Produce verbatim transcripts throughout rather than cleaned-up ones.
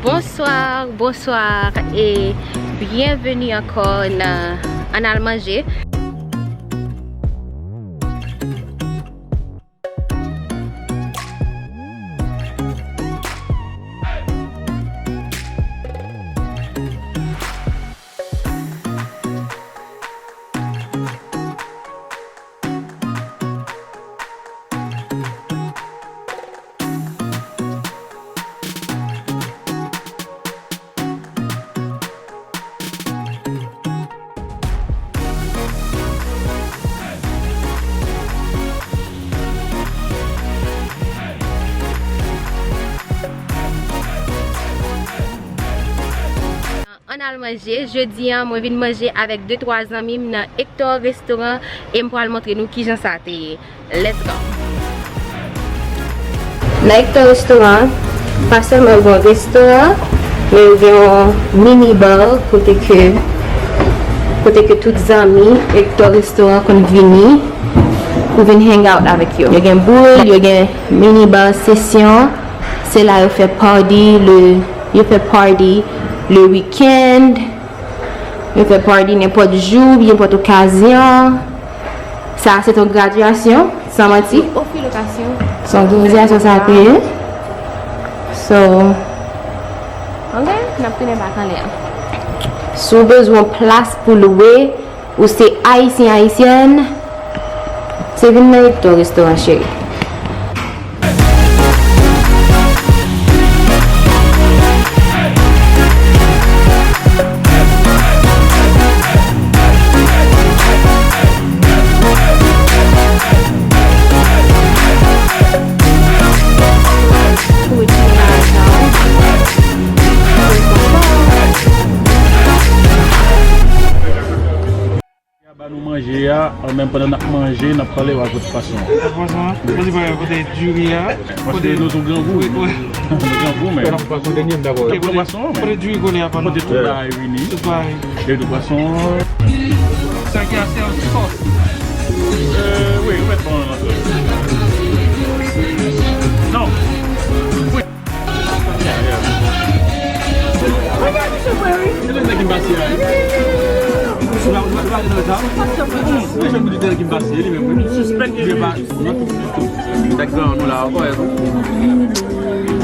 Bonsoir, bonsoir et bienvenue encore dans Ann Al Manje. Ann Al Manje. Jodi a, mwen vin manje avèk de twa zanmi m nan Hector Restaurant e m pral montre nou kijan sa te ye. Let's go! Nan Hector Restaurant, pa sèlman yo gen yon restoran, men yo gen yon mini bar kote ke, kote ke tout zanmi Hector Restaurant konn vini pou vin hang out avèk yo. Yo gen boul, yo gen mini bar session, se la yo fè party le, yo fè party le weekend. Yo fè party nenpòt jou, nenpòt okazyon. Sa se yon gradyasyon, san manti. Ofri lokasyon. Se yon gradyasyon sa te ye. So, ok, n ap tounen bak anlè a. Si w bezwen yon plas pou lwe, ou se ayisyen, ayisyèn, se vin nan Hector Restaurant, cheri. Ya ba nou manje a, menm pandan n ap manje, n ap pale w a kote pwason an. Kote pwason an? Kote pa, kote diri a? Paske nou tou grangou. Wi, wi. Nou grangou, men. Kote pwason an, men. Kote diri kole a pandan? Kote tout bagay vini. Tout bagay. E tout pwason an. Sa ki a sèvi sòs. Euh, wi, ou mèt pran nan sòs. Non. Wi.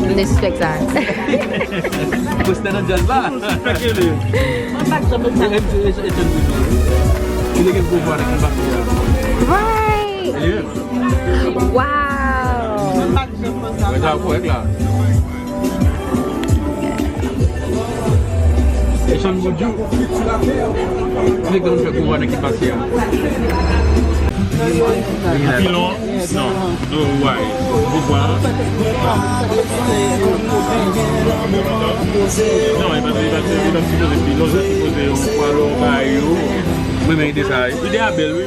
M te sispèk sa. Right! Wow! Mwen ta kòrèk la. Echanj Boudjou. Nèg nan fè gwo vwa nan ki pase a. Pilon, non, do way. Gwo vwa. Non, e pa, e pa, e pa sipoze pilon, sa sipoze yon pwa lò ba yo. Mwen renmen ide sa a. Ide a bèl, wi.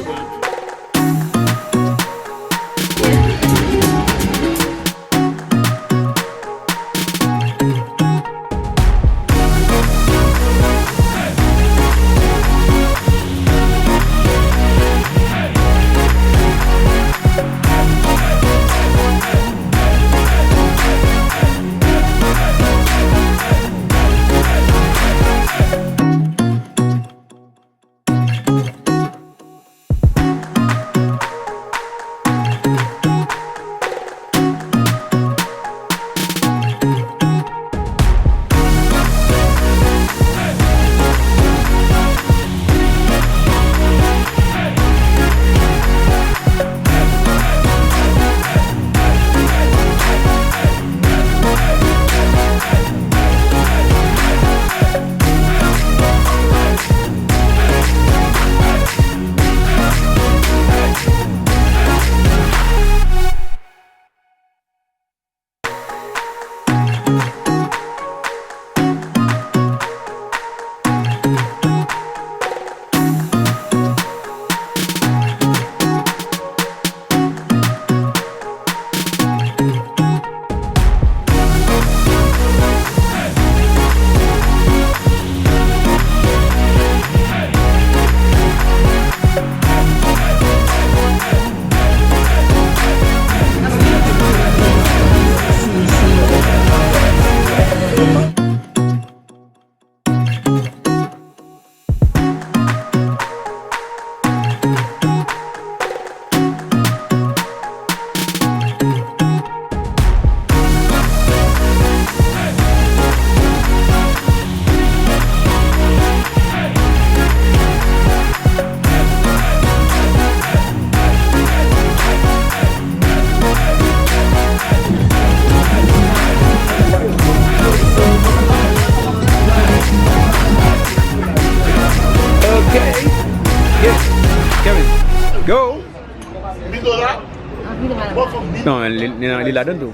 Non, li, li, li ladan tou.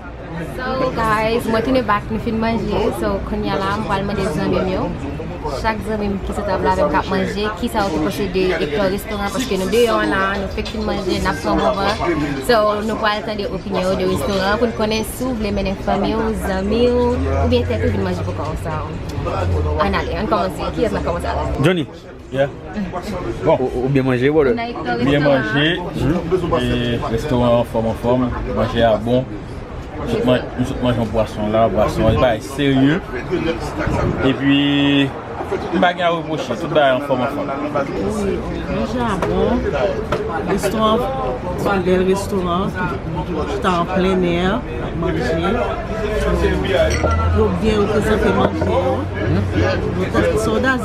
So guys, mwen tounen back, nou fin manje. So kounye a la, m pral mande zanmi m yo, chak zanmi m ki sou tab la avè m k ap manje, kisa yo te panse de Hector Restaurant, paske nou deyò la, nou fèk fin manje, n ap pran bon van. So nou pral tande opinyon yo de restoran pou n konnen si w vle mennen fanmi w, zanmi w, oubyen tèt ou vin manje pou kò w. So ann ale, ann kòmanse. Kiyès n ap kòmanse avè? Johnny. Yeah. Bon. Ou, ou byen manje, brother? Byen manje. E restoran anfòm, anfòm. Manje a bon. M sot man-, m sot manje yon pwason la, pwason, yon bagay serye. Epi, m pa gen a repwoche, tout bagay anfòm, anfòm. Wi, manje a bon. Restoran, se yon bèl restoran. Chita an plen è, manje. Yo byen reprezante manje yo. Yo trè sodas.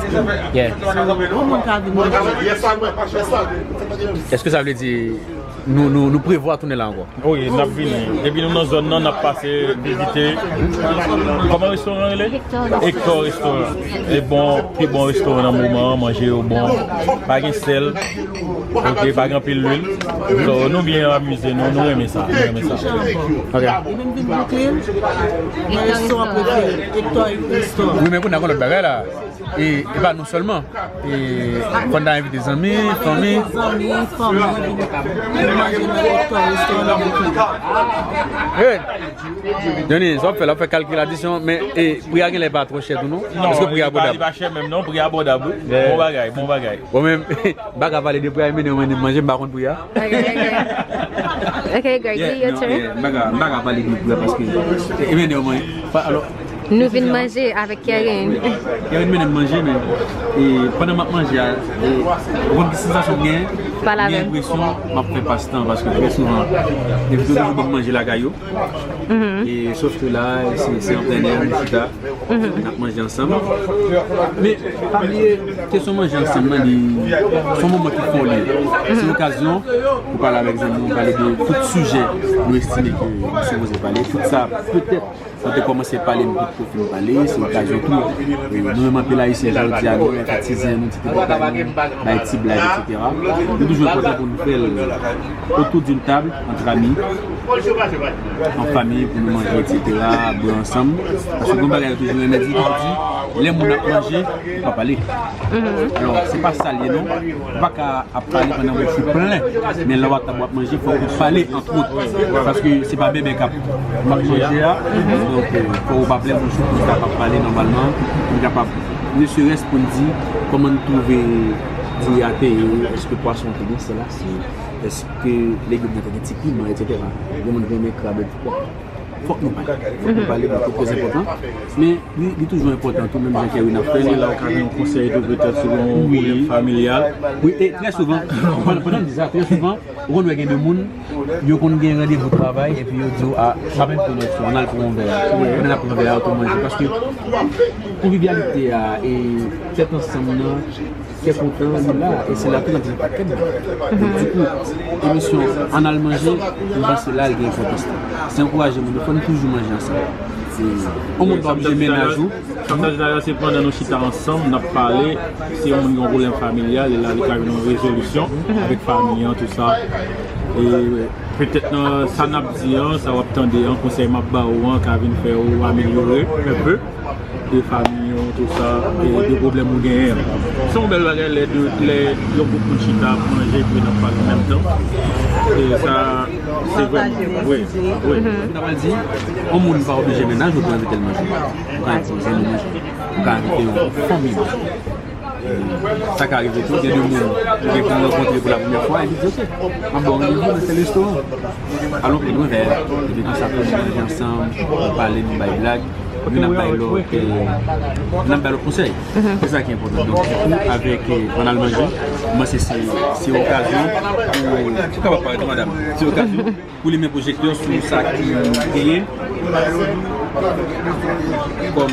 Yeah. So, yon moun ka vin manje. Èske sa vle di nou, nou, nou prevwa tounen la ankò? Wi, n ap vini. Depi nou nan zòn nan, n ap pase vizite. Kòman restoran rele? Hector Restaurant. E bon, pi bon restoran nan moman an, manje yo bon. Pa gen sèl. Ok, pa gen anpil lwil. So, nou byen amize nou, nou renmen sa, nou renmen sa. Ok. Li menm vin Brooklyn, nan restoran prefere, Hector Restaurant. Wi, men kounye a gon lòt bagay la. E, e pa nou sèlman. E, fò n ta envite zanmi, fanmi. Zanmi, fanmi, vin, vin manje nan Hector Restaurant nan Brooklyn. Hey! Johnny, sa w ap fè la, w ap fè kalkil adisyon, men, e, pri a genlè pa twò chè tou, non? Non, èske pri a abòdab? Li pa chè menm, non, pri a abòdab, wi. Yeah. Bon bagay, bon bagay. Bon, men, m pa ka pale de pri a, e mennen yo mennen m manje, m pa konn pri a. Ok, ok. Ok, Gregory, your turn. Yeah, non, yeah, m pa ka, m pa ka pale de pri a paske, e mennen yo manje. Pa, alò, nou vin manje avèk Kevin. Kevin mennen m manje, men, e, pandan m ap manje a, e, ou konn ki sansasyon m genyen? M gen enpresyon m ap fè pastan, paske trè souvan, envite yo toujou ban m manje lakay yo. E, sof ke la, se, se an plen è, nou chita, n ap manje ansanm. Men, pa bliye, kesyon manje ansanm nan, li, se yon moman ki fè w li. Se okazyon pou pale avèk zanmi w, pale de tout sijè nou estime ke nou sipoze pale. Tout sa, petèt, nou te kòmanse pale, nou potko fin pale. Se okazyon tou. E, nou menm anpil Ayisyen, jan yo di a, nou enfatize, nou ti te bay ti blag, etsetera. Li toujou enpòtan pou nou fè l autour d'une table, entre amis, an fanmi, pou nou manje, etsetera, bwè ansanm. Paske gon bagay yo toujou renmen di, ki di, lè moun ap manje, ou pa pale. Alò, se pa sa l ye, non. Ou pa ka ap pale pandan bouch ou plen, men lè w a tab w ap manje, fòk ou pale, antwòt. Paske se pa bèbè k ap manje a. Donk, euh, fò ou pa plen bouch ou pou ou kapab pale nòmalman, pou n kapab, ne serait-ce pou n di, kòman n twouve diri a te ye, èske pwason te gen, sèl a, si, èske legim nan te gen ti piman, etsetera. Gen moun ki renmen krab, etsetera. Fòk nou pale. Fòk nou pale de tout trè enpòtan. Men li, li toujou enpòtan tou, menm jan Kerwin ap fè l. Se la ou ka jwenn konsèy tou, petèt, si w gen yon pwoblèm familyal. Wi, e trè souvan, pandan, pandan m di sa, trè souvan, ou konn wè gen de moun, yo konn gen randevou travay, epi yo di w, "A, pa menm pran lòt sou, ann al pran yon vè." Pandan n ap pran vè a, yo tou manje. Paske konvivyalite a, e tèt ansanm nan, kè kontan, li la, e se la tou n ap jwenn pakèt moun. Donk, dikou, emisyon Ann al manje, m panse la, l gen enpòtans li. Se ankouraje moun yo, fò n toujou manje ansanm. E, yon moun pa oblije mennaj ou. Samdi la, se pandan nou chita ansanm, n ap pale, si yon moun gen yon pwoblèm familyal, e la, li ka jwenn yon rezolisyon avèk fanmi an, tou sa. E petèt nan sa n ap di an, sa w ap tande an, konsèy m ap ba ou an, ka vin fè ou amelyore enpe de fanmi yo, tou sa, e de pwoblèm ou genyen an. Se yon bèl bagay lè de, lè yon gwoup moun chita ap manje epi n ap pale an menm tan. E sa, se vrèman, wi, wi. Sa vle di, yon moun pa oblije mennaj ou pou envite l manje. Ou ka envite yon zanmi manje. Ou ka envite yon fanmi manje. Sa ka rive tou, gen de moun ou gen pou rankontre pou la premyè fwa, epi di, "Ok, m ap ba w randevou nan tèl restoran." Alon pran yon vè, epi konsa tou nou manje ansanm, nou pale, nou bay blag, youn ap bay lòt, youn ap bay lòt konsèy. Se sa ki enpòtan. Donk, dikou, avèk, eh, Ann al manje, m panse se, se okazyon pou, ou kapab parèt, madanm, se okazyon pou limen pwojektè sou sa ki genyen kòm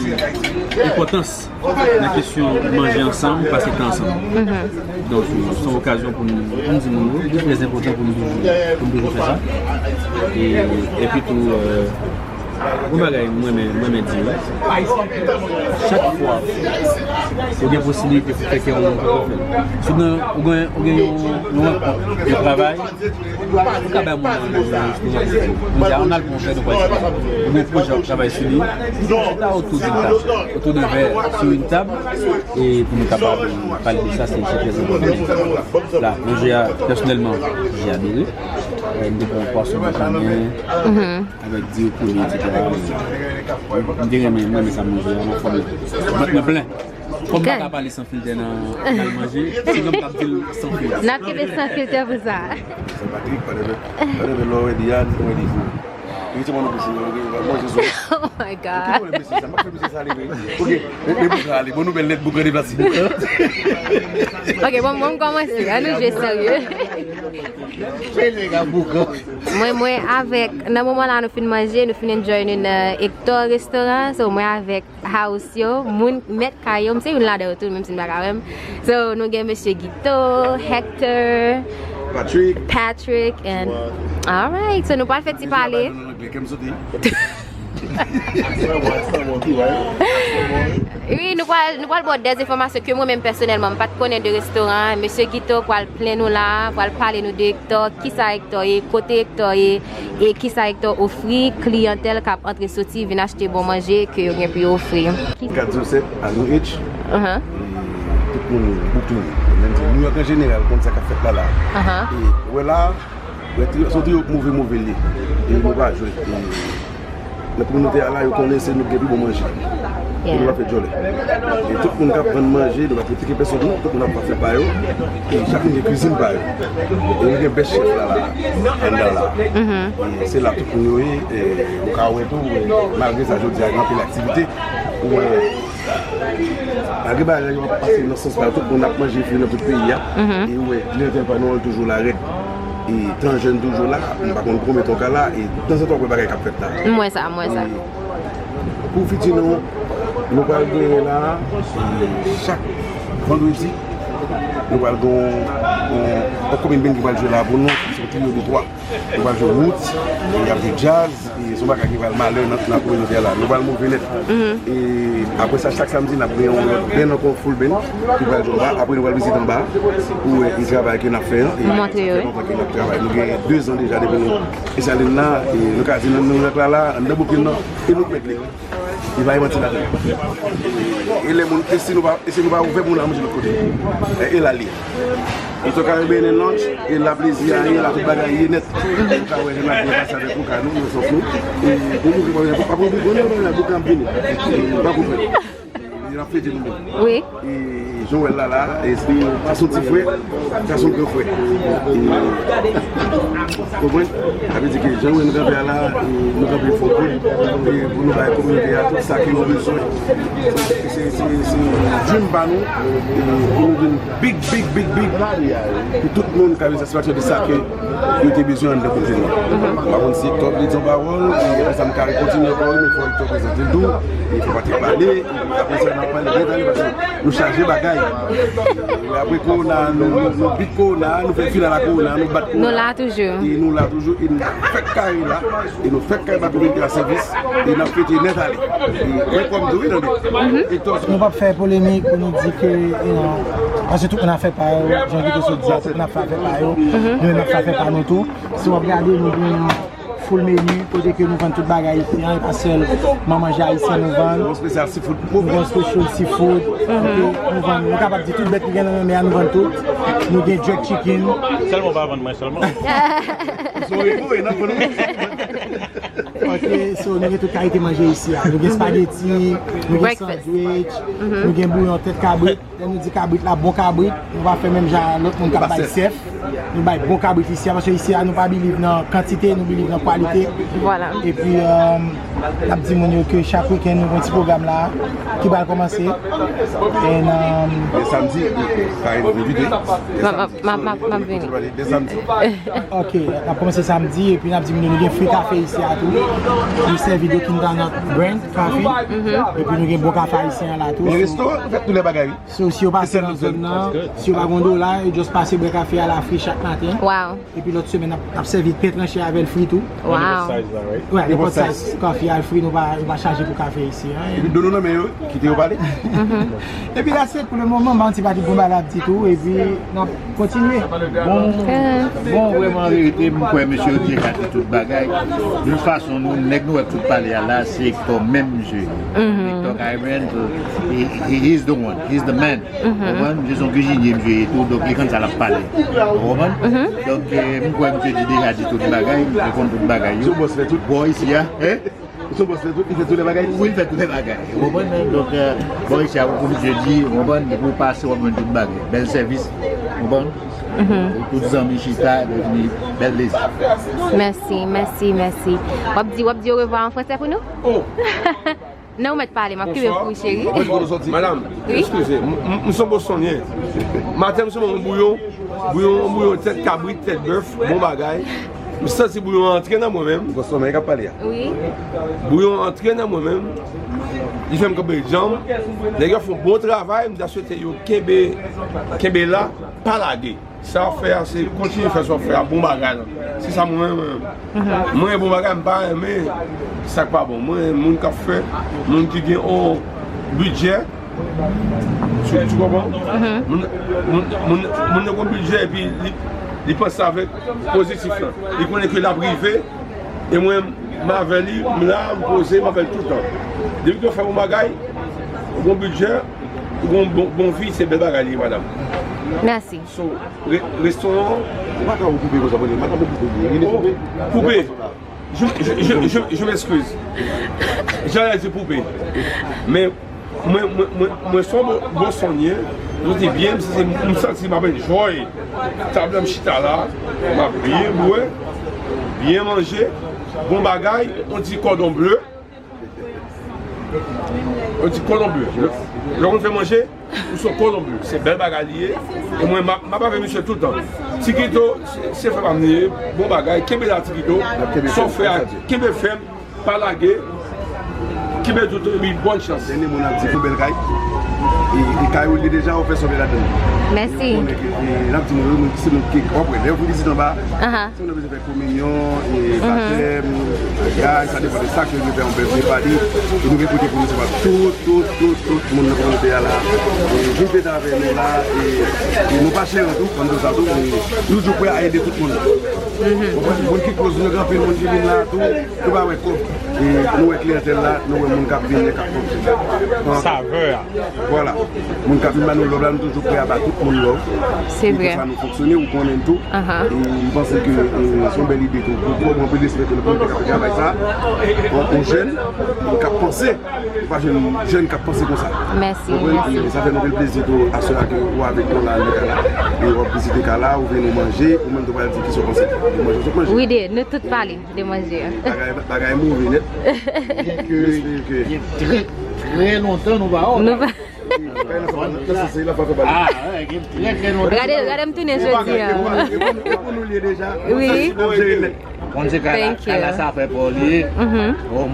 enpòtans nan kesyon manje ansanm, pase tan ansanm. Donk, se yon okazyon pou nou, pou nou di moun yo, li trè enpòtan pou nou toujou, pou nou toujou fè sa. E, epi tou, euh, Yon bagay mwen renmen, mwen renmen di wi. Chak fwa ou gen posiblite pou fè kè yon moun kontan, fè l. Si w gen, ou gen, ou gen yon, yon rankont de travay, ou ka bay moun nan yon, yon, yon rankont. Mwen di a, ann al pran yon vè, nou pral chita. Ou gen yon pwojè w ap travay sou li, chita otou d'une table, otou d'un verre, sur une table, e pou nou kapab pale de sa, se, se trè enpòtan. La, manje a, pèsonèlman, j'ai adoré. Euh, m te pran pwason boukannen, avèk diri poulye, et cetera. M te renmen, m renmen sa m manje a, m anfòm. Vant mwen plen. Kòm m pa ka pale san filtè nan, nan manje, se nou k ap di l san filtè. N ap kenbe san filtè pou sa. Sen Patrik, pa de, pa de lè w redi a, nou redi tou. Li te mande pou sou, ok, va manje sou. Oh my God. Ki pwoblèm mesye sa? M ap fè mesye sa ale vre. Ok, men, men pou sa ale. Bon nouvèl nèt, boukan deplase. Ok, bon, bon, m kòmanse. Ann nou jwe serye. Mwen, mwen avèk, nan moman la, nou fin manje, nou fin enjoy nou nan Hector Restaurant. So, mwen avèk house yo, moun mèt kay yo, m se youn ladan yo tou, menm si n pa ka wè m. So, nou gen mesye Guito, Hector, Patrick. Patrick, and, alright, so nou pral fè ti pale. Wi, nou pral, nou pral ba w dèz enfòmasyon ke mwen menm pèsonèlman m pa t konnen de restoran an. Mesye Guito pral plen nou la, pral pale nou de Hector, kisa Hector ye, kote Hector ye, e kisa Hector ofri kliyantèl k ap antre soti vin achte bon manje ke yo gen pou yo ofri. Kat zewo sèt a New Age. Ahan. E tout moun bouke nou. Menm si New York an jeneral konn sa k ap fèt la la. Ahan. E wè la, wè, se yon triyo move move l ye. E nou pa jwe. E nan kominote a la, yo konnen se nou ki gen pi bon manje. E nou pa fè djòlè. E tout moun k ap vann manje, nou pa kritike pèsonn non, tout moun ap fè pa yo. E chak moun gen kwizin pa yo. E nou gen bèl chèf la, la, anndan la. E se la tout moun yo ye. E ou ka wè tou, malgre sa, jodi a, gen anpil aktivite. Ou wè, malgre bagay yo ap pase nan sans pa yo, tout moun ap manje fri nan tout peyi a. E ou wè, kliyantèl pa nou an toujou la rèd. E tan jèn toujou la, m pa konn konbyen tan w ka la, e tanzantan w wè bagay k ap fèt la. M wè sa, m wè sa. E pou fiti nou, nou pral genyen la, e chak vandredi, nou pral gen yon, yon, yon komedyen ki pral jwe la pou nou, se yon triyo de twa. Nou pral jwe roots, e y ap jwe djaz, e se yon bagay ki pral malè nan, nan kominote a la. Nou pral move nèt. E apre sa, chak samdi, n ap gen yon lòt band ankò, full band, ki pral jwe anba. Apre, nou pral vizite anba pou wè e travay ke n ap fè an. E sa fè lontan ke n ap travay. Nou gen de zan deja depi nou enstale n la, e nou ka di nan Nouyòk la, la, anndan Brooklyn nan, e nou k mèt li. Li pa gen manti ladan. E lè moun, e si nou pa, e si nou pa ouvè pou moun al manje lòt kote. E, e la li ye. Resto Caribbean and Lounge, e la plezi a ye, la tout bagay ye nèt. Ou ka wè jan n ap byen pase avèk nou, ka nou, nou sòf nou. E pou nou ki pa, pa pou nou, nou pa pou nou, nou pa pou vini. Ou pa konprann. N ap fete nou menm. Wi. E jan w wè l la la, e se yon, se yon ti frè, sa se yon gran frè. E, konprann? Sa vle di ke jan w wè nou kanpe a la, e nou kanpe fò tou, e pou nou bay kominote a tout sa ke nou bezwen. Se, se, se, se dream pa nou, e pou nou vin big, big, big, big, pou tout moun ka jwenn satisfaksyon de sa ke yo te bezwen anndan Brooklyn nan. M pa konn si Top li di yon pawòl, e apre sa m ka kontinye ankò, men fò Top prezante l tou, e fò Patrick pale, e apre sa n ap pale byen pale, paske nou chaje bagay. E apre kowona, nou, nou, nou beat kowona, nou fè final a kowona, nou bat kowona. Nou la toujou. E nou la toujou, e nou fèk kare la, e nou fèk kare ba kominote a sèvis, e n ap fete nèt ale. E welcome to it, tande. E Top. Nou p ap fè polemik pou nou di ke, you know, paske tout moun ap fè pa yo, jan Guito sot di a, tout moun ap fè afè pa yo, nou menm n ap fè afè pa nou tou. Si w ap gade, nou gen yon full menu, kote ke nou vann tout bagay isi a, e pa sèlman manje ayisyen nou vann. Bon spesyal seafood. Nou gen special seafood, ok, nou vann, nou kapab di tout bèt ki gen nan lanmè a, nou vann tout. Nou gen jerk chicken. Sèlman w pa vann mwen sèlman. Ok, so nou gen tout kalite manje isi a. Nou gen spaghetti, nou gen sandwich, nou gen bouyon tèt kabrit. Lè nou di kabrit la, bon kabrit, nou pa fè menm jan lòt moun k ap bay sèf. Nou bay bon kabrit isi a, paske isi a, nou pa believe nan kantite, nou believe nan kwalite. Vwala. Epi, euh, n ap di moun yo ke chak wikenn, nou gen yon ti pwogram la ki pral kòmanse. And, um, lè samdi, pa envite. M ap, m ap, m ap, m ap vini. Lè samdi. Ok, n ap kòmanse samdi, epi n ap di moun yo, nou gen free café isi a tou. Nou sèvi de Quintana brand coffee. Epi nou gen bon kafe ayisyen an la tou. Gen restoran, nou fè tout lè bagay, wi. So, si yo pase nan zòn nan, si yo pa gen dola, yo just pase bwè kafe a la fri chak maten. Wow. Epi lòt semèn, n ap, n ap sèvi pen tranche avè l fri tou. Wow. Wè, nenpòt size kòfi. Al fri, nou pa, nou pa chaje pou kafe isi, en. Epi dlo nou nan men yo, kite yo pale. Epi that's it pou le moman, m pa yon ti pati bon bagay ap di tou, epi n ap kontinye. Bon, bon, vrèman, an verite, m kwè mesye yo te ka di tout bagay. De tout fason, nou, nèg nou wè tout pale a la, se Hector menm, mesye. Hector Carmen, he, he, he's the one, he's the man. Ou konprann? Misye se yon kiziniye, misye ye tou, donk li konn sa l ap pale. Ou konprann? Donk, eh, m kwè misye di deja di tout bagay, misye konn tout bagay yo. Bò isi a, eh? Misye bòs fè tout, li fè tout lè bagay. Wi, li fè tout lè bagay. Ou konprann, non? Donk, eh, bò isi a, ou konn misye di, ou konprann, depi ou pase, w ap jwenn tout bagay. Bèl sèvis, ou konprann? Tout zanmi chita, epi bèl plezi. Mèsi, mèsi, mèsi. W ap di, w ap di orevwa an fransè pou nou? Oh! Non, ou mèt pale, m ap kenbe pou ou, cheri. Bonsoir. Madame, excusez, m, m, m se yon Bostonyen. Maten, m se yon bouyon, bouyon, bouyon tèt kabrit, tèt bèf, bon bagay. M santi bouyon an antre nan mwen menm. Bostonyen k ap pale a. Wi. Bouyon an antre nan mwen menm. Li fè m kanpe djanm. Nèg yo fè yon bon travay, m ta swete yo kenbe, kenbe la, pa lage. Sa w ap fè a, se kontinye fè sa w ap fè a, bon bagay la. Se sa mwen renmen. Mwen renmen bon bagay, m pa renmen sa k pa bon. Mwen renmen moun k ap fè, moun ki gen yon bidjè. Tu, tu comprends? Moun, moun, moun, moun nan gen yon bidjè epi li, li panse avèk pozitif lan. Li konnen ke l ap rive. E mwen, m avè li, m la, m poze, m avè l toutan. Depi ke w fè bon bagay, ou gen bidjè, ou gen bon, bon vi, se bèl bagay li ye, madanm. Mèsi. So, re-, restoran an. Ou pa ka koupe konsa, mwen, ou pa ka koupe. Koupe. Je, je, je, je, je m'excuse. J'allais dire poupée. Men mwen, mwen, mwen, mwen se yon Bo-, Bostonyen. Mwen te byen, m santi, m santi m ap enjoy. Tab la, m chita la, m ap byen bwè, byen manje, bon bagay, yon ti kòdon ble. Yon ti kòdon ble. Lè, lè w konn fè manje, ou se yon kòdon ble. Se bèl bagay li ye. E mwen, m ap, m ap avè misye toutan. Tikito, se, se frè pa m li ye. Bon bagay. Kenbe la, Tikito. Sa w fè a, kenbe fèm. Pa lage. Kenbe tout, epi bòn chans. Dènye mo n ap di pou bèl kay. E, e kay ou li deja, ou fè sove ladan l. Mèsi. E, n ap di nou, nou, se nou ki, w ap wè, lè yo fin vizite anba, si nou bezwen fè kominyon, e, batèm, bagay, sa depann de sa ke yo vle fè yon bèl prepa li. E nou gen kote pou nou resevwa tout, tout, tout, tout moun nan kominote a la. E, vin fete avè nou la, e, e nou pa cheran tou, ban nou sa tou, e nou toujou prè a ede tout moun. Moun ki koz nou, gen anpil moun ki vin la tou, nou pa wè kòb. E nou wè kliyantèl la, nou wè moun k ap vin, k ap pran. Savè a. Vwala. Moun k ap vin ba nou love la, nou toujou prè a ba tout moun love. Se vre. E konsa nou fonksyone, ou konnen tou. E m panse ke, e, se yon bèl ide tou. Pou, pou, anpil respè pou nou, pou nou te ka fè travay sa. Yon, yon jèn, moun k ap panse, ou pa jwenn jèn k ap panse konsa. Mèsi, mèsi. Sa fè nou anpil plezi tou, aswè a ke ou avèk nou la, nan kay la. E w ap vizite kay la, ou vin ou manje, ou menm tou pral di kisa w panse de manje w sot manje. Wi, de, nou tout pale de manje. Bagay, bagay move nèt. Byenke, byenke trè, trè lontan nou pa wè. Nou pa Gade, gade m tounen jodi a. Wi. Konn se kay la, kay la sa fè pa w li ye. Ou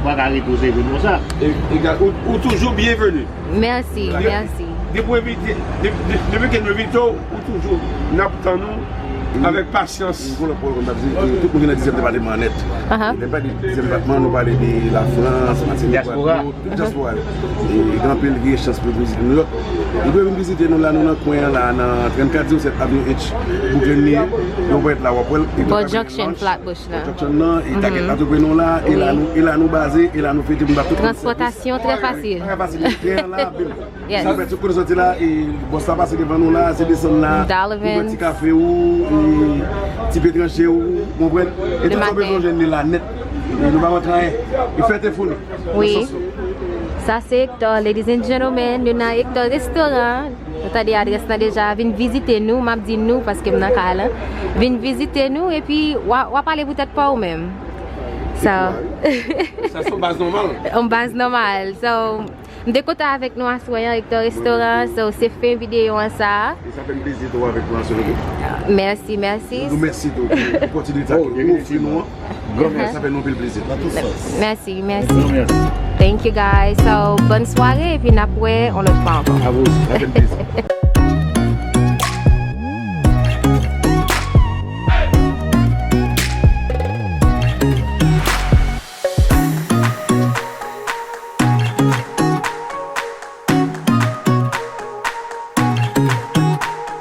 pa ka retouche vin konsa. E, e, ou, ou toujou byenveni. Mèsi, mèsi. Depi w envite, de, de, depi ke nou envite w, ou toujou, n ap tann ou avèk pasyans. Yon lòt pawòl konn ap di, e, tout moun ki nan dizyèm depatman nèt. Lè m pale de dizyèm depatman, nou pale de Lafrans, Matinik, Gwadloup, tout dyaspora yo. E gen anpil ki gen chans pou vizite Nouyòk. Yo dwe vin vizite nou la, nou nan kwen an la, nan trannkat zewo sèt Avenue H, Brooklyn li ye. Yo pa wè la, w ap wè l. Bò junction Flatbush la. Bò junction nan, e Target la tou pre nou la, e la nou, e la nou baze, e la nou fete, nou ba tout moun sèvis. Transpòtasyon trè fasil. Trè fasil, tren an la, bim. Sa fè tout kote soti la, e bòs la pase devan nou la, se desann la, ou pran ti kafe ou, e ti pe tranche ou, ou konprann? E tout sa w bezwen jwenn li la nèt. E nou pa manke anyen. E fèt e founi. Wi. Sa se Hector, ladies and gentlemen, nou nan Hector Restaurant. Nou tande adrès lan deja, vin vizite nou, m ap di nou paske m nan kay lan. Vin vizite nou epi w a, w a pale pou tèt pa w menm. So, sa se yon baz nòmal. Yon baz nòmal. So, m te kontan avèk nou aswè an, Hector Restaurant. So, se fen videyo an sa. E sa fè m plezi tou avèk nou aswè an tou. Mèsi, mèsi. Nou di w mèsi tou pou opòtinite sa ke ou ofri nou an. Sa fè nou anpil plezi. Mèsi, mèsi. Thank you guys. So, bòn sware epi n ap wè yon lòt fwa ankò. A vous, sa fè m plezi.